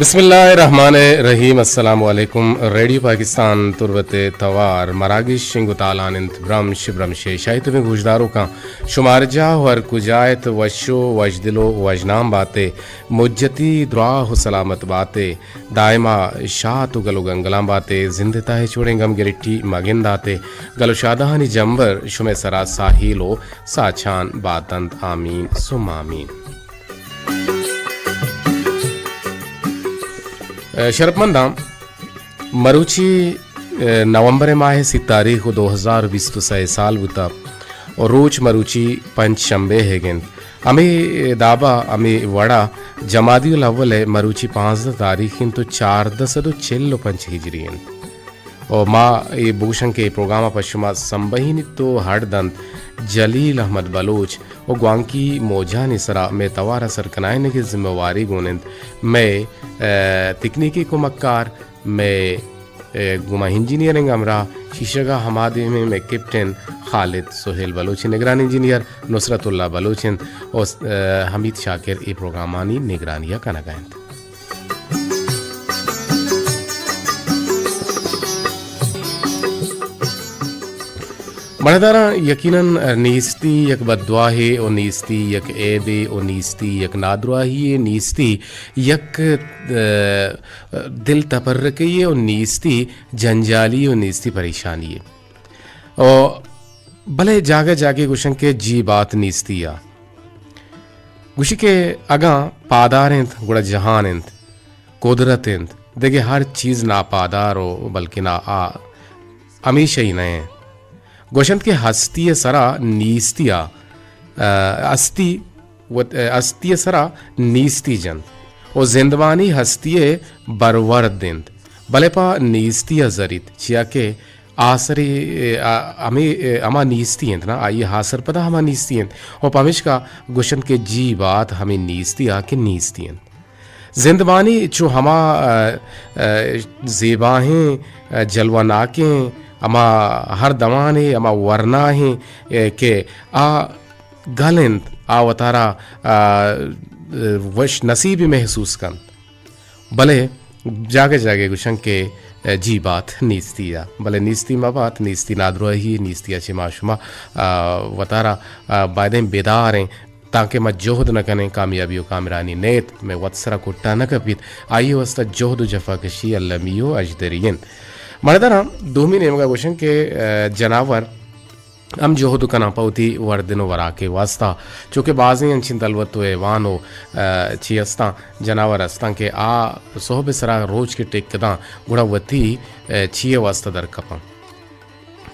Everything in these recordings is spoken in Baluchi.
بسم اللہ الرحمن الرحیم۔ السلام علیکم۔ ریڈیو پاکستان تربت ءِ توار مراگش انگو تالان انت۔ برمش برمش ءِ شاہی تبیں گوشداروکاں شمار جاہ و ہر کجا ات وش و وشدل و وشنام بات ءِ، مجتی دراہ و سلامت بات ءِ، دائما شات و گل و گنگلان بات ءِ، زند ءِ تہا ہچ وڑیں گم گرٹی مگندات ءِ، گل و شادہانی جمبر شمئے سرا ساہیل و ساچان باتنت۔ آمین ثم آمین۔ شرپمنداں، مروچی، ء، نومبر ءِ ماہ ءِ سی تاریخ و دو ہزار بیست و سئے سال بوتا و روچ مروچی پنچ شنبے ئیگ انت۔ ہمے دابا، ہمے وڑا جمادی الاول ءِ مروچی پانزدہ تاریخ انت و چاردہ سد و چل و پنچ ہجری انت۔ و ما اے بگوشن کہ اے پروگرام ءَ پہ شما سمبہینیت و ہڈ دنت جلیل احمد بلوچ و گوانکی موجانی سرا مئے توار ءِ سر کنائینگ ءِ ذمہ واری گون انت مئے، ء، تکنیکی کمکار، مئے، ء، گوما انجینئرنگ ہمراہ، شیشگ ءَ ہما دیمیں مئے کیپٹن خالد سہیل بلوچ، نگران انجینئر نصرت اللہ بلوچ انت و، ء، حمید شاکر اے پروگرامانی نگرانی ءَ کنگ ءَ انت۔ مڑداراں، یقیناً نیستی یک بددعاہے و نیستی یک عیبے و نیستی یک نادراہیے، نیستی یک، ء، دل تپرکے و نیستی جنجالی و نیستی پریشانی۔ و بلے جاگہ جاگہ گوشن کہ جی بات نیستی ءَ۔ گوشی کہ اگاں پادار انت، گڑا جہان انت، قدرت انت، دگہ ہر چیز ناپادار و بلکنا آ ہمیشہ ہی نہ انت۔ گوشنت کہ ہستی ءِ سرا نیستی ءَ، ء، ہستی وت-، ء، ہستی ءِ سرا نیستی جنت و زندمانی ہستی ءِ برورد انت، بلے پہ نیستی ءَ زریت، چیا کہ آسرے، ء، آ، ہمے، ء، ہما نیستی انت نا، آئی ءِ آسر پدا ہما نیستی انت۔ و پمیشکا گوشنت کہ جی بات ہمے نیستی ءَ کہ نیستی انت۔ زندمانی چو ہما، ء، ء، زیباہیں، ء، جلوہ ناکیں، ہما ہر دمانے، ہما ورناہیں، ء، کہ آ گل انت، آ وتارا، ء، وش نصیبی محسوس کنت۔ بلے جاگہ جاگہ گوشن کہ، ء، جی بات نیستی ءَ، بلے نیستی مہ بات، نیستی نادراہی، نیستی ءَ چہ ما شما، ء، وتارا، ء، بایدیں بیداریں۔ تانکہ ما جہد نہ کنیں، کامیابی و کامرانی نیت، مئے وت سرا کٹا نہ کپیت، آئی ءِ واستہ جہد و جفاکشی المی و اژدری انت۔ مڑداراں، دومی نیمگا گوشن کہ، ء، جناور ہم جہد کناں پہ وتی وردن و وراک ءِ واستہ، چونکہ بازیں انچیں دلوت و حیوان و، ء، چی استاں، جناور استاں کہ آ سہب ءِ سرا روچ کہ ٹک داں، گڑا وتی، ء، چی ءِ واستہ در کپاں۔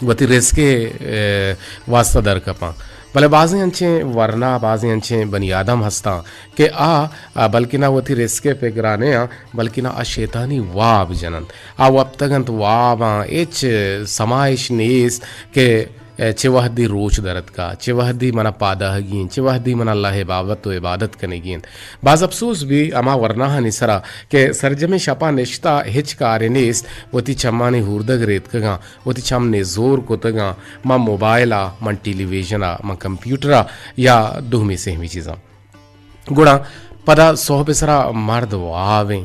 وتی رزق ءِ، ء، واستہ در کپاں۔ بلے بازیں انچیں ورنا، بازیں انچیں بنی آدم ہستاں کہ آ، آ بلکنا وتی رزق ءِ پگرا نیاں، بلکنا آ شیطانی واب جننت۔ آ وپتگ انت واباں، ہچ سمائش نیست کہ چہ وہدی روچ در اتکا، چہ وہدی منا پاداہگی انت، چہ وہدی منا اللہ ءِ عبادت و عبادت کنگی انت۔ باز افسوس بی ہما ورناہانی سرا کہ سرجمیں شپا نشتا ہچ کارے نیست، وتی چمانی ہوردگ ریتکگاں، وتی چم نزور کتگاں، من موبائل ءَ، من ٹیلی ویژن ءَ، من کمپیوٹر ءَ یا دومی سہمی چیزاں۔ گڑا پدا سہب ءِ سرا مرد واب ایں،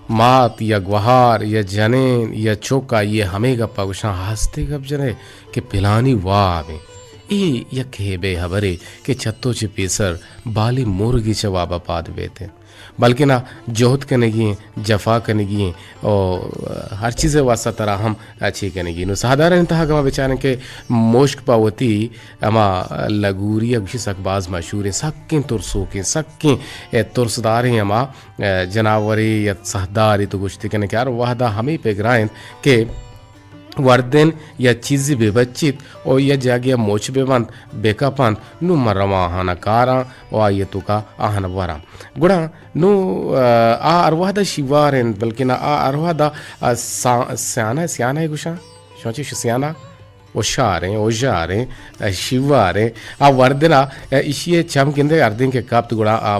مات یا گوہار یا جنین یا چک آئی ءَ ہمے گپ ءَ گوشاں، ہستے گپ جنئے کہ پلانی واب ایں۔ اے یک ہیبے ہبرے کہ چتو چہ پیسر بالی مرگی چہ واب ءَ پاد بیت ایں۔ بلکنا جہد کنگی ایں، جفا کنگی ایں، او ہر چیزے واسطہ ترا ہم چے کنگی۔ نو ساہدارانی تہا اگاں ما بچاریں کہ مشک پہ وتی ہما لگوری ءَ گوشی سک باز مشہور ایں، سکیں ترسوکیں، سکیں، اے، ترسداریں ہما، اے، جناورے یا ساہدارے تو گوشتی کنے کہ ہر وہدا ہمے پگرا انت کہ وردن یا چیزے بہ بچیت و یا جاگہے ءَ مچ بہ بنت، بہ کپنت، نوں من رواں آہانا کاراں و آئی ءِ توکا آہانا وراں۔ گڑا نوں، آ، آ ہر وہدا شیوار انت، بلکنا آ ہر وہدا، آ، سا-، سیانہ، سیانہ ءَ گوشاں؟ شما چے گوش، سیانہ؟ ہوشاریں، ہوشاریں، آ، شیواریں۔ آ وردنا، آ، ایشی ءِ چم گندے ہردیں کہ کپت گڑا آ،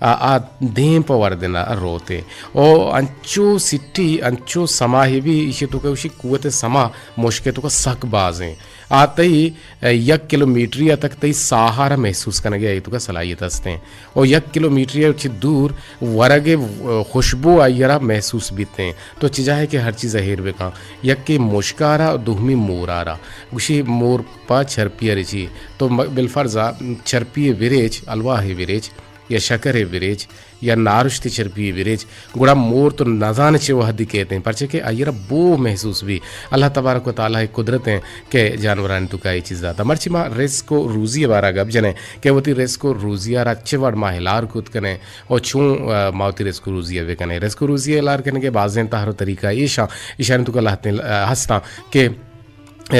آ، آ دیم پہ وردنا روتے۔ او انچو سٹی، انچو سماہے بی، ایشی توکا گوشی قوت سما مشکے توکا سک بازیں۔ آ تئی، ء، یک کلومیٹری ء تک تئی ساہ ء را محسوس کنگ ء آئی توکا صلاحیت است انت۔ و یک کلومیٹری ء چہ دور ورگ ء خوشبو آئی ء را محسوس بیت انت۔ تو چجاہ ء کہ ہر چیز ء ہیر بکن، یکے مشک ء را، دومی مور ء را۔ گوشی مور پہ چرپی ء رچی۔ تو م-، بالفرض ء چرپی ء بریچ، الواہ ء بریچ، یا شکر ء بریچ، یا نارشت چرپی بریچ، گڑا مور تو نزان چہ وہدی کیت انت، پرچہ کہ آئی را بو محسوس بی۔ اللہ تبارک و تعالی قدرت انت کہ جانورانی توکا اے چیز داتا۔ مرچی ما رزق و روزی بارا گپ جنیں کہ وتی رزق و روزی را چہ وڑ ما ہلار کت کنیں و چون، ء، ما وتی رزق و روزی بکنیں۔ رزق و روزی ہلار کنگے بازیں تہر و طریقہ ایشاں، ایشانی توکا لہتیں، ء، ہستاں کہ ء،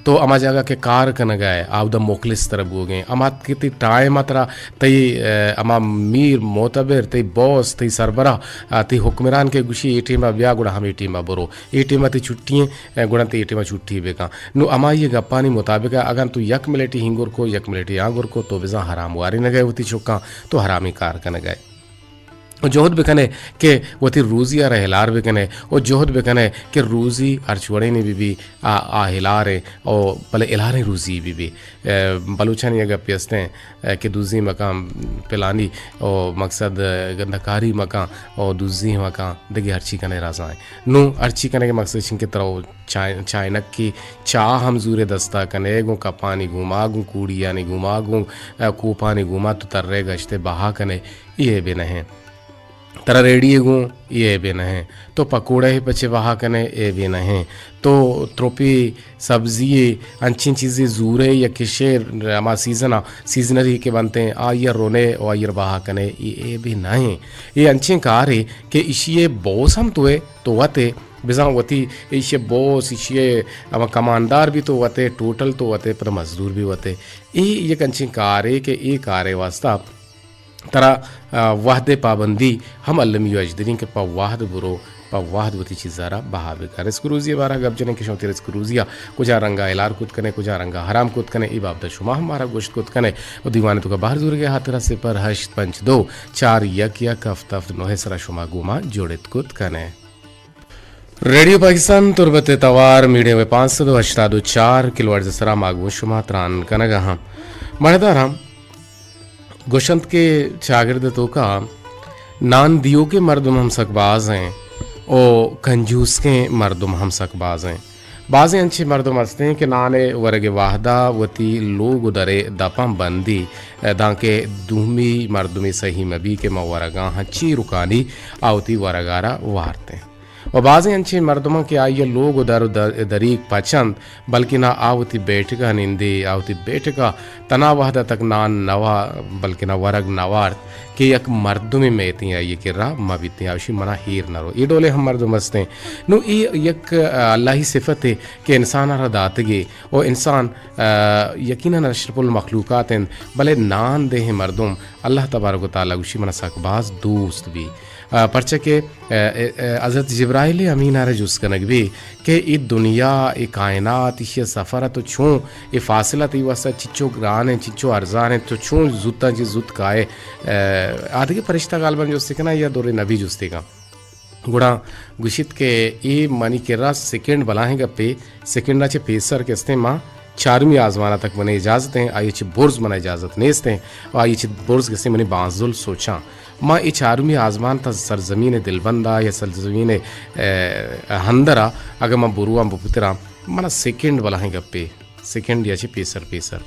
تو ہما جاگہ کہ کار کنگ ء ئے، آودا مخلص ترا بوگیں۔ ہما کہ تئی ٹائم ء ترا تئی، ء، ہما میر معتبر، تئی باس، تئی سربراہ، ء، تئی حکمران کہ گوشی اے ٹیم ء بیا گڑا ہمے ٹیم ء برو۔ اے ٹیم ء تئی چھٹی ایں، ء، گڑا تئی اے ٹیم ء چھٹی بکن۔ نو ہمائی گپانی مطابق ء اگاں تو یک ملٹی ہنگر کو، یک ملٹی آنگر کو، تو بزاں حرام وارینگ ء ئے وتی چکاں، تو حرامی کار کنگ ء ئے۔ و جہد بکنے کہ وتی روزی ء را ہلار بکنے و جہد بکنے کہ روزی ہرچ وڑینے بہ بی آ، آ ہلاریں و بلے ہلاریں روزی بہ بی۔ ء، بلوچانی یک گپے استیں، ء، کہ دزی مکان پلانی و مقصد، ء، گندکاری مکان و دزی مکان دگہ ہرچی کنے رازائیں۔ نو ہرچی کنے کہ مقصد چنکہ ترا چائ-، چائنکی چاہ ہم زورے دستا کنے، گوں کپانی گوما، گوں کوڑیانی گوما، گوں، ء، کوپانی گوما تو ترے گشتے بہا کنے۔ اے عیبے نہ انت۔ ترا ریڑی ء گوں اے عیبے نہ انت۔ تو پکوڑہ ء پچے بہا کنے، عیبے نہ انت۔ تو تروپی سبزی ء انچیں چیزے زورے یا کشے ہما سیزن ء، سیزنری کہ بنت انت، آئی ء رونے و آئی ء بہا کنے، اے عیبے نہ انت۔ اے انچیں کارے کہ ایشی ء باس ہم تو ئے، تو وت ئے، بزاں وتی ایشی ء باس، ایشی ء ہما کماندار بھی تو وت ئے، ٹوٹل تو وت ئے، پدا مزدور بھی وت ئے۔ اے یک انچیں کارے کہ اے کارے واسطہ ترا، ء، وہد ء پابندی ہم المی و اجدریں کہ پہ وہد برو، پہ وہد وتی چیزا را بہا بکن۔ رزق روزی ء بارا گپ جنیں کہ شما وتی رزق روزی ء کجا رنگا ہلار کت کنے، کجا رنگا حرام کت کنے، اے بابت ء شما ہم مارا گوشت کت کنے و دیوان ء توکا بہر زورگ ء ہاترا صفر ہشت پنچ دو چار یک یک ہفت ہفت نو ء سرا شما گوما جوڑت کت کنے۔ ریڈیو پاکستان تربت ء توار میڈیم ویو پانچ سد و ہشتاد و چار کلو ہرٹز ء سرا ما گوں شما تران کنگ ء آں۔ مڑداراں گوشنت کہ چاگرد ء توکا نان دیوکیں مردم ہم سک باز ایں و کنجوسکیں مردم ہم سک باز ایں۔ بازیں انچیں مردم ہستیں کہ نان ء ورگ ء وہدا وتی لوگ و در ء دپاں بندی، دانکہ دومی مردمے سہی مہ بی کہ ما ورگاں ہنچی رکانی آ وتی ورگا را وارتیں۔ و بازیں انچیں مردماں کہ آئی ء لوگ و در و در-، دریگ پچ انت، بلکنا آ وتی بیٹک ء نندے، آ وتی بیٹک ء تنا وہد ء تک نان نوا، بلکنا ورگ نوارت کہ یک مردمے میتیں آئی ء کرا مہ بیتیں، آ وشی منا ہیر نرو۔ اے ڈولیں ہم مردم ہستیں۔ نو اے یک، ء، اللہی صفتے کہ انسان ء را داتگے و انسان، ء، یقیناً اشرف المخلوقات انت، بلے نان دیہیں مردم اللہ تبارک و تعالی گوشی منا سک باز دوست بی۔ ء، پرچہ کہ، ء، ء، ء، حضرت جبرائیل امین ء را جست کنگ بی کہ اے دنیا، اے کائنات، ایشی ء سفر ء تو چون، اے فاصلہ تئی واسطہ چچو گران انت، چچو ارزان انت، تو چون زوتاں چہ زوت کائے؟ ء، آدگہ پرشتہ غالباً جستے کناں یا دور نبی جستے کن۔ گڑا گوشیت کہ اے منی کرا سیکنڈ بلاہیں گپے، سیکنڈ ء چہ پیسر کہ استیں ما چارمی آزمان ء تک منی اجازت ایں، آئی ء چہ برز منا اجازت نیست ایں، و آئی ء چہ برز کہ استیں منی بانزل سوچاں۔ ما اے چارمی آزمان تا سرزمین دلبند ء یا سرزمین، ء، اندر ء اگاں ما برواں بپتراں، منا سیکنڈ بلاہیں گپے، سیکنڈ یا چہ پیسر پیسر۔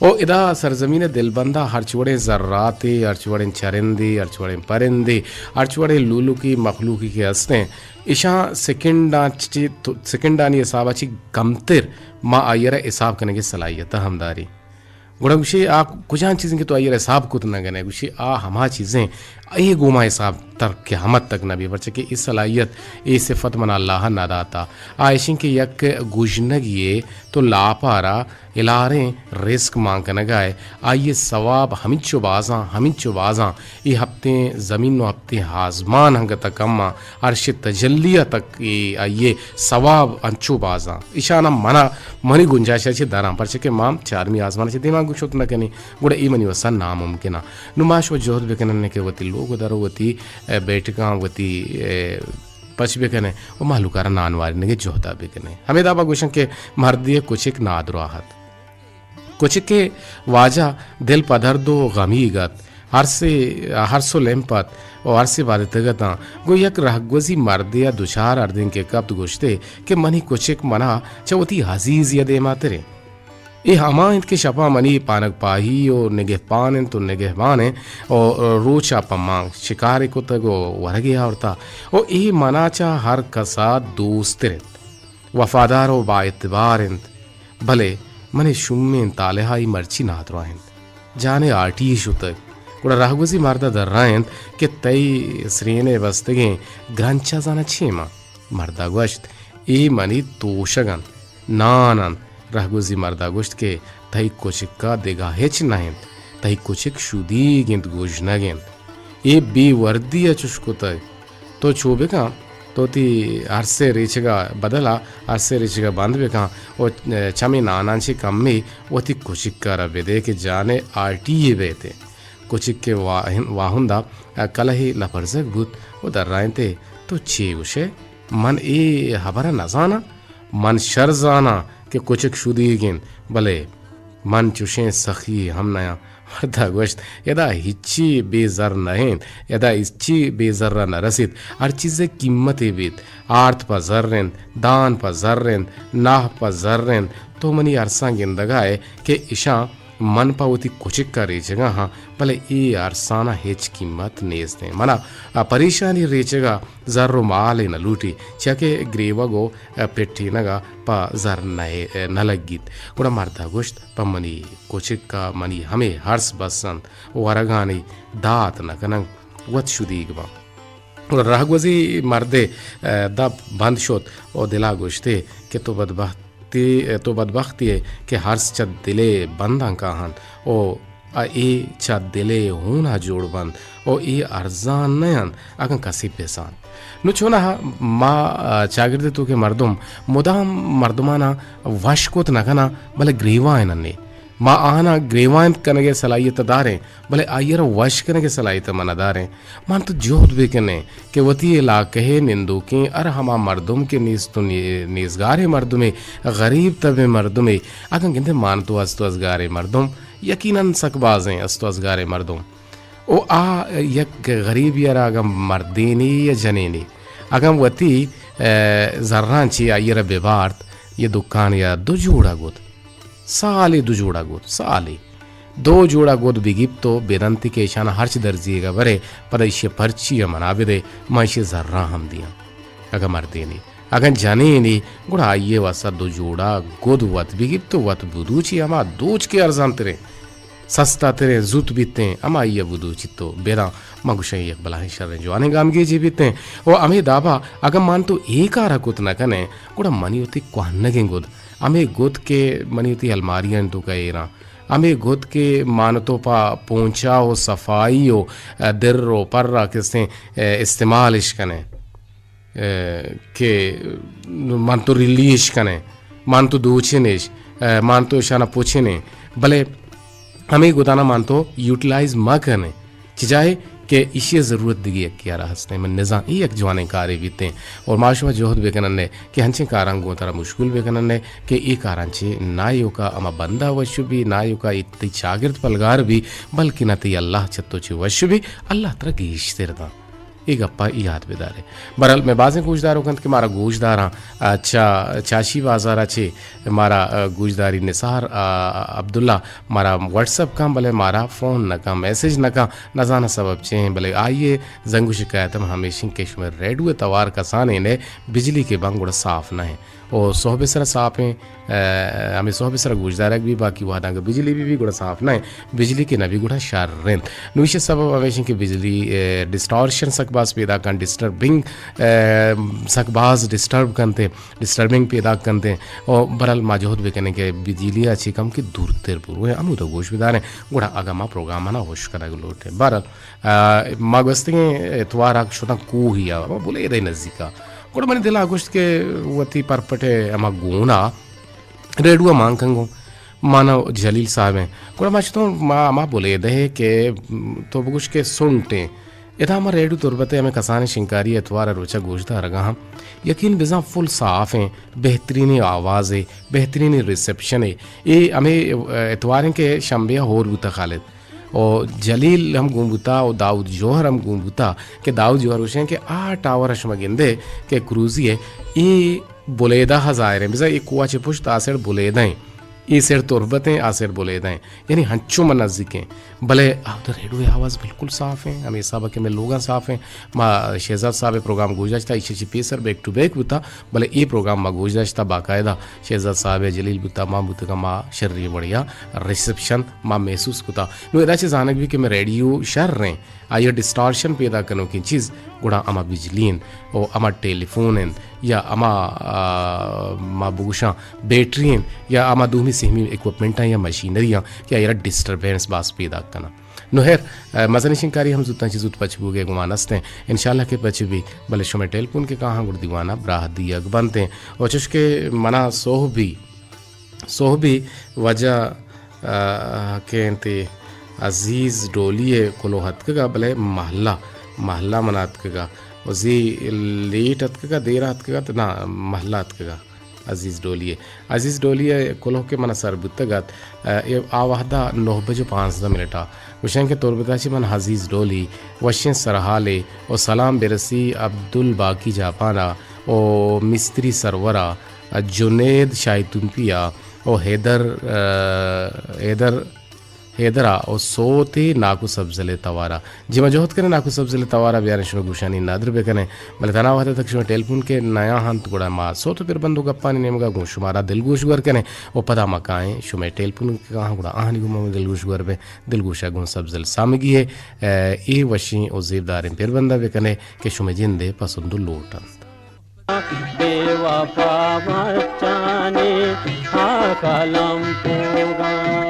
او ادا سرزمین دلبند ء ہرچ وڑیں ذراتے، ہرچ وڑیں چرندے، ہرچ وڑیں پرندے، ہرچ وڑیں لولکی مخلوقی کہ ہستیں، ایشاں سیکنڈاں چہ تو-، سیکنڈانی حساب ء چہ کمتر ما آئی ء را حساب کنگ ء صلاحیت ء ہم داریں۔ گڑا گوشے آ کجام چیزیں کہ تو آئی ء را حساب کت نہ کنئے؟ گوشے آ ہما چیزیں، اے گوما حساب تر قیامت تک نہ بی، پرچہ کہ اے صلاحیت، اے صفت منا اللہ ء نہ داتا۔ آ ایشیں کہ یک گژنگی ء تو لاپ ء را ہلاریں رزق مان کنگا ء، آئی ء ثواب ہمینچو بازاں، ہمینچو بازاں، اے ہپتیں زمین و ہپتیں آزمان انگت ء کم آں، عرش ء تجلی ء تک اے آئی ء ثواب انچو بازاں۔ ایشاناں منا، منی گنجائش ء چہ دراں، پرچہ کہ ما چارمی آزمان ء چہ دیما گوں شت نہ کنیں، گڑا اے منی واستا ناممکن آں۔ نوں ما شما جہد بکنن کہ وتی لوگ ء در و وتی، اے، بیٹکاں، وتی، اے، پچ بہ کن ئے ءُ مہلوک ءَ را نان وارینگ ءِ جہد ءَ بہ کن ئے۔ ہمے داب ءَ گوشن کہ مردے ءِ کچک نادراہ ات۔ کچک ءِ واجہ دل پہ درد ءُ غمیگ ات، ہرس ءِ، ہرس ءُ لمپ ات ءُ ہرس ءِ بادتگ اتاں۔ گوں یک رہگوزی مردے ءَ دچار ہردیں کہ کپت، گوشت ئے کہ منی کچک من ءَ چہ وتی عزیزے ءَ دیماتر انت۔ اے ہما انت کہ شپاں منی پانگپاہی ءُ نگہپان انت ءُ نگہبان انت ءُ روچ ءَ پہ من شکارے کتگ ءُ ورگ ءَ آورتہ ءُ اے من ءَ چہ ہر کس ءَ دوستر انت، وفادار ءُ با اعتبار انت، بلے منی شومیں طالح ءَ اے مرچی نادراہ انت۔ جان ءِ آٹی شتگ۔ گڑا رہگوزی مرد ءَ درائینت کہ تئی سرین ءَ بستگیں گرنچ ءَ زاناں چے من؟ مرد ءَ گوشت، اے منی توشگ انت، نان انت۔ رہگوزی مرد ءَ گوشت کہ تئی کچک ءَ دگہ ہچ نہ انت، تئی کچک شدیگ انت، گژنگ انت۔ اے بے وردی ءَ چش کتگ۔ تو چو بہ کن، تو وتی ارس ءِ ریچگ ءَ بدل ءَ ارس ءِ ریچگ ءَ بند بہ کن ءُ چمے ناناں چہ کمے وتی کچک ءَ را بدے کہ جان ءِ آٹی یے بیت۔ کچک ءِ واہن-، واہند ءَ کلہے لپرزگ بوت ءُ درائینت ئے، تو چے گوش ئے؟ من اے ہبر ءَ نہ زاناں۔ من شر زاناں کہ کچک شدیگ انت، بلے من چشیں سخی ہم نیاں۔ مرد ءَ گوشت، ادا ہچی بے زر نہ انت، ادا ہچی بے زر ءَ نہ رسیت، ہر چیز ءِ قیمتے بیت۔ آرت پہ زر انت، دان پہ زر انت، ناہ پہ زر انت۔ تو منی ارساں گندگ ءَ ئے کہ اشاں من پہ وتی کچک ءَ ریچگ ءَ آں، بلے اے ارسان ءَ ہچ قیمت نیست انت۔ من ءَ پریشانی ریچگ ءَ زر ءُ مالے نہ لوٹی، چیاکہ گریوگ ءُ پٹینگ ءَ پہ زر نہ، نہ لگیت۔ گڑا مرد ءَ گوشت، پہ منی کچک ءَ منی ہمے ارس بس انت، ورگانی دات نہ کناں، وت شدیگ باں۔ گڑا رہگوزی مرد ءِ دپ بند شت ءُ دل ءَ گوشت ئے کہ تو بدبخت تی، تو بدبختی ئے کہ ارس چہ دل ءِ بنداں کاہنت ءُ اے چہ دل ءِ ہون ءَ جوڑ بنت ءُ اے ارزان نہ انت اگاں کسے بزانت۔ نوں چوناہا ما، آ، چاگرد ءِ توک ءِ مردم مدام مردماناں وش کت نہ کناں، بلے گریوائیناں نہ۔ ما آہاناں گریوائینت کنگ ءِ صلاحیت ءَ داریں، بلے آئی ءَ را وش کنگ ءِ صلاحیت ءَ ما نہ داریں۔ مان تو جہد بہ کن ئے کہ وتی علاقہ ءِ نندوکیں ہر ہما مردم کہ نیست ءُ نی-، نیزگاریں مردمے، غریب تبیں مردمے، اگاں گندے مان تو است ءُ ازگاریں مردم، یقیناً سک بازیں است ءُ ازگاریں مردم۔ او آ یک غریبے ءَ را اگاں مردینے یا جنینے، اگاں وتی، اے، زراں چہ آئی ءَ را بہ بارت، یا دکانے ءَ دو جوڑا گد۔ سالے دو جوڑا گد، سالے۔ دو جوڑا گد بگیپت ءُ بدنت کہ ایشانا ہرچ درزیگ ءَ برے، پدا ایشی ءِ پرچی ءَ منا بدے، ما ایشی ءِ زراں ہم دیاں۔ اگاں مردینے، اگاں جنینے، گڑا آئی ءِ واستا دو جوڑا گد وت بگیپت ءُ وت بدوچی، ہما دوچ کہ ارزان تریں، سستا تریں، زوت بیتیں، ہمائی ءَ بدوچیت ءُ بداں۔ ما گوشاں یک بلاہیں شریں جوانیں گامگیجے بیتیں۔ ءُ ہمے دابا اگاں مان تو اے کار ءَ کت نہ کنیں، گڑا منی وتی کوہنگیں گد، ہمے گد کہ منی وتی الماریانی توکا ایراں، ہمے گد کہ مان تو پہ پونچا ءُ صفائی ءُ، اے، در ءُ پر ءَ کسیں، اے، استعمال اش کنیں، اے، کہ مان تو رلی اش کنیں، مان تو دوچن اش، اے، مان تو اشانا پچنیں، بلے ہمے گدانا مان تو یوٹیلائز مہ کنیں۔ چجاہے کہ ایشی ءِ ضرورت دگہ یکے ءَ را ہستیں۔ من نزاں اے یک جوانیں کارے بیتیں اور ما شما جہد بہ کنن ئے کہ ہنچیں کاراں گوں ترا مشغول بہ کنن ئے کہ اے کاراں چہ نہ ایوکا ہما بندہ وش بی، نہ ایوکا اے تئی چاگرد پلگار بی، بلکنا تئی اللہ چہ تو چہ وش بی، اللہ ترا گیشتر داں۔ اے گپا یاد بدارے۔ بہرحال، مئے بازیں گوشداروک انت کہ مارا گوشداراں، آ، چہ چاشی بازارا چہ مارا، آ، گوشداری نثار، آ، عبداللہ مارا واٹس اپ کن، بلے مارا فون نہ کن، میسج نہ کن، نزاناں سبب چے ایں، بلے آئی ءِ زنگ ءُ شکایت ہم ہمیش ایں کہ شمئے ریڈیو ءِ توار کسانیں نہ، بجلی کہ بنت گڑا صاف نہ ایں۔ او سہب ءِ سرا صاف ایں، اے، ہمے سہب ءِ سرا گوشدارگ بی، باقی وہداں کہ بجلی بی بی گڑا صاف نہ ایں، بجلی کہ نہ بی گڑا شر انت۔ نوں ایشی ءِ سبب ہمیش ایں کہ بجلی، اے، ڈسٹارشن سک باز پیدا کن، ڈسٹربنگ، اے، سک باز ڈسٹرب کنت، ڈسٹربنگ پیدا کنت۔ او بہرحال ما جہد بکنیں کہ بجلی ءَ چہ کم کہ دورتر برویں، ہمودا گوش بداریں، گڑا اگاں ما پروگرامانا ہوش کنگ لوٹیں۔ بہرحال، آ، ما گوستگیں اتوار ءَ شتاں کوہی ءَ، ہما بلیدہ ءِ نزیک ءَ۔ گڑا منی دل ءَ گوشت کہ وتی پرپٹ ءِ ہما گون ءَ ریڈیو ءَ مان کن گوں، من ءُ جلیل صاحب ایں۔ گڑا ما شتوں، ما، ہما بلیدہ ءَ کہ تو بگوش کہ سنٹ ایں، ادا ما ریڈیو تربت ءِ ہمے کسانیں شنکاری اتوار ءِ روچ ءَ گوشدارگ ءَ آں۔ یقین بزاں فل صاف ایں، بہترینیں آوازے، بہترینیں ریسپشنے۔ اے ہمے اتوار ایں کہ شنبے ءَ ہور بوتہ خالد۔ و جلیل ہم گون بوتا و داؤد جوہر ہم گون بوتا کہ داؤد جوہر گوشیں کہ آ ٹاور ءَ شما گندے کہ کروزی ءِ اے بلیدہ ءَ ظاہر ایں، بزاں اے کوہ ءَ چہ پشت آ سیڈ بلیدہ ایں، اے سیڈ تربت ایں، آ سیڈ بلیدہ ایں، یعنی ہنچو من نزیک ایں۔ بلے آ وھد ءَ ریڈیو ءِ آواز بالکل صاف ایں، ہمے حساب ءَ کہ مئے لوگاں صاف ایں۔ ما شہزاد صاحب ءِ پروگرام گوش داشتا، ایشی چہ پیسر بیک ٹو بیک بوتا، بلے اے پروگرام ما گوش داشتا باقاعدہ شہزاد صاحب ءِ جلیل بوتا، ما بوتگاں، ما شریں وڑیا ریسپشن ما محسوس کتا۔ نوں ادا چہ زانگ بی کہ مئے ریڈیو شر ایں، آئی ءَ ڈسٹارشن پیدا کنوکیں چیز گڑا ہما بجلی انت و ہما ٹیلی فون انت یا ہما، آ، ما بگوشاں بیٹری انت یا ہما دومی سہمی اکوپمنٹاں یا مشینریاں کہ آئی ءَ را ڈسٹربنس باز پیدا کناں۔ نوں ہیر، آ، مزنیں شنکاری ہم زوتاں چہ زوت پچ بوگ ءِ گمان است انت۔ انشاءاللہ کہ پچ بی، بلے شمئے ٹیلیفون کہ کاہاں گڑا دیوان ءَ براہ دیگ بنت انت۔ و چوش کہ منا سہبی سہبی وجہ، آ، کہ انت عزیز ڈولی ءِ کلوہ اتکگ ءَ، بلے مہلہ، مہلہ من اتکگ ءَ۔ و زی لیٹ اتکگ ءَ، دیر اتکگ ءَ، تو نا، مہلہ اتکگ ءَ عزیز ڈولی ءِ۔ عزیز ڈولی ءِ کلوہ کہ من سر بوتگ ات، آ، اے آ وہد ءَ نہ بج و پانزدہ منٹ ءَ۔ گوشاں کہ تربت ءَ چہ من عزیز ڈولی وشیں سرحالے و سلام برسی عبدالباقی جاپان ءَ و مستری سرور ءَ، جنید شاہی تمپی ءَ و حیدر، آ، حیدر، حیدر ءَ و سوتے ناکو سبزل ءِ توار ءَ۔ جی ما جہد کنیں ناکو سبزل ءِ توار ءَ بیاریں شمئے گوشانی ندر بکنیں، بلے تنا وہد ءَ تک شمئے ٹیلیفون کہ نیاہنت گڑا ما سوت پر بند و گپانی نیمگ ءَ گوں شمارا دلگوش گور کنیں و پدا ما کائیں شمئے ٹیلیفون کہ کاہاں گڑا آہانی گوں ما دلگوش گور بیں۔ دلگوش ءَ گوں سبزل سامگی ءِ، آ، اے وشیں و زیبداریں پر بند ءَ بکنیں کہ شمئے جند ءِ پسند و لوٹ انت۔ بے وفا بچانی آ کلم پوگاں۔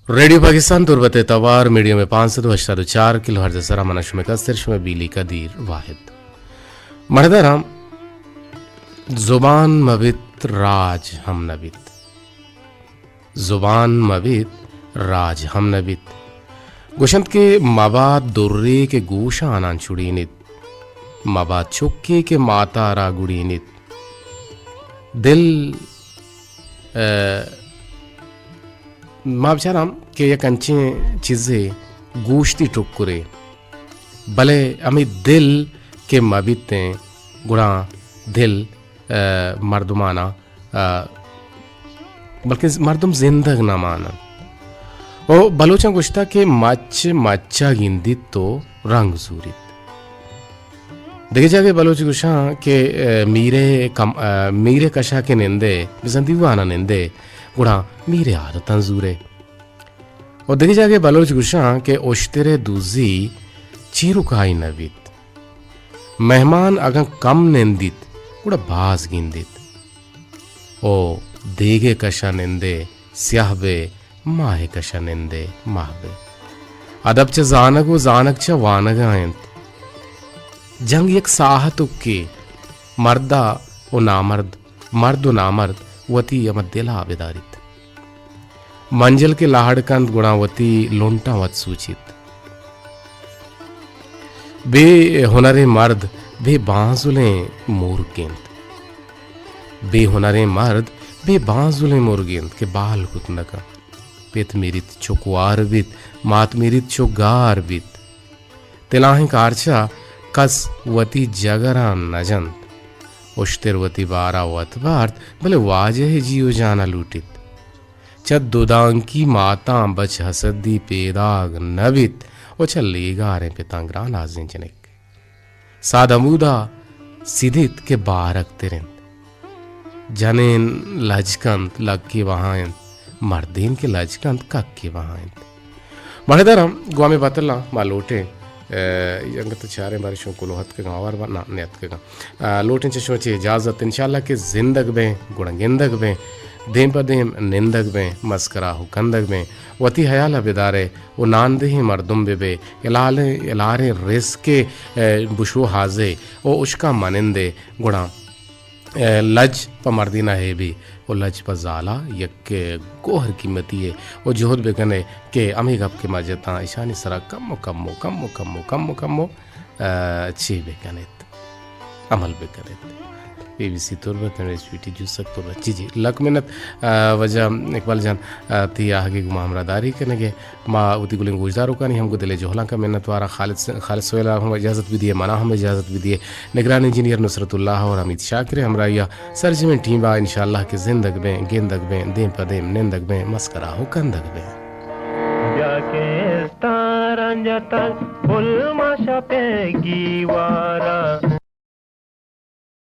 ریڈیو پاکستان تربت ءِ توار میڈیم ءِ پانچ سد و ہشتاد و چار کلو ہرٹز ءِ سرا من شمئے کستر شمئے بیلی قدیر واحد۔ مڑداراں، زبان مہ بیت راج ہم نہ بیت۔ زبان مہ بیت راج ہم نہ بیت۔ گوشنت کہ مبات درے کہ گوش آناں چڑینیت، مبات چکے کہ ماتا را گڑینیت۔ دل، آ، ما بچاراں کہ یک انچیں چیزے گوشتی ٹکرے، بلے ہمے دل کہ مہ بیتیں، گڑا دل، آ، مردمانا، آ، بلکہ مردم زندگ نہ مانن۔ او بلوچاں گوشتا کہ مچ مچا گندیت تو رنگ زوریت۔ دگہ جاگہے بلوچ گوشاں کہ، آ، میرے کم-، آ، میرے کشا کہ نندے، بزاں دیوانا نندے، گڑا میرے عادتاں زورے۔ و دگہ جاگہے بلوچ گوشاں کہ اشترے دوزی چیرکائی نہ بیت۔ مہمان اگاں کم نندیت، گڑا باز گندیت۔ او دیگے کشا نندے، سیاہ بے، ماہے کشا نندے، ماہ بے۔ ادب چہ زانگ و زانگ چہ وانگا انت۔ جنگ یک ساہتکے، مردا و نامرد، مرد و نامرد وتی ہما دلا بداریت۔ منجل کہ لہڑ کنت، گڑا وتی لنٹاں وت سوچیت۔ بے ہنریں مرد بے بانزلیں مورگے انت۔ بے ہنریں مرد بے بانزلیں مرگے انت کہ بال کت نہ کنت۔ پت مریت چو کوار بیت، مات مریت چو گار بیت۔ تلاہیں کارچا کس وتی جگراں نہ جنت۔ اشتر وتی بارا وت بارت، بلے واجہ ءِ جی و جانا لوٹیت۔ چہ دودانکی ماتاں بچ حسدی پیداگ نہ بیت و چہ لیگاریں پتاں گران آزیں جنک۔ ساد ہمودا سدیت کہ بارگ تر انت۔ جنین لج کنت، لکے بہا انت۔ مردین کہ لج کنت، ککے بہا انت۔ مڑداراں، گوں ہمے بتلاں ما لوٹیں انگت چاریں بارشوں کلوہ اتکگاں، آوار با نہ نیتکگاں۔ لوٹیں چشوں چہ اجازت، انشاءاللہ کہ زندگ بیں، گڑا گندگ بیں، دیم پہ دیم نندگ بیں، مسکرا و کندگ بیں، وتی حیال ء بدارے و ناندہیں مردم بہ بے، الاریں رزق ء بشو ہازے و اشکاں منندے، گڑا لج پہ مردینہ ہے بی و لج پہ زالا یک گوہر قیمتی ہے و جہد بکنے کہ ہمیں گپ کہ ما جتاں اشانی سرا کم و کم و کم و کم و کم و کم و چی بکنیت، عمل بکنیت۔ بی بی سی تربت، نویس ویٹی جوسک تربت۔ جی جی، لک منت۔ وجہ اقبال جان، تی آہگی گما ہمراہ داری کنگے۔ ما وتی گلیں گوشداروکانی ہم گوں دل ء جہلانکاں منتوار آں۔ خالد س-، خالد سہیل ء ہم اجازت بدیے، منا ہم اجازت بدیے۔ نگران انجینئر نصرت اللہ اور حمید شاکر ء ہمراہی ء سرجمیں ٹیم ء انشاءاللہ کہ زندگ بیں، گندگ بیں، دیم پہ دیم نندگ بیں، مسکرا و کندگ بیں۔ بیا کہ استاراں جتگ پل ما شپ ء گیوارا۔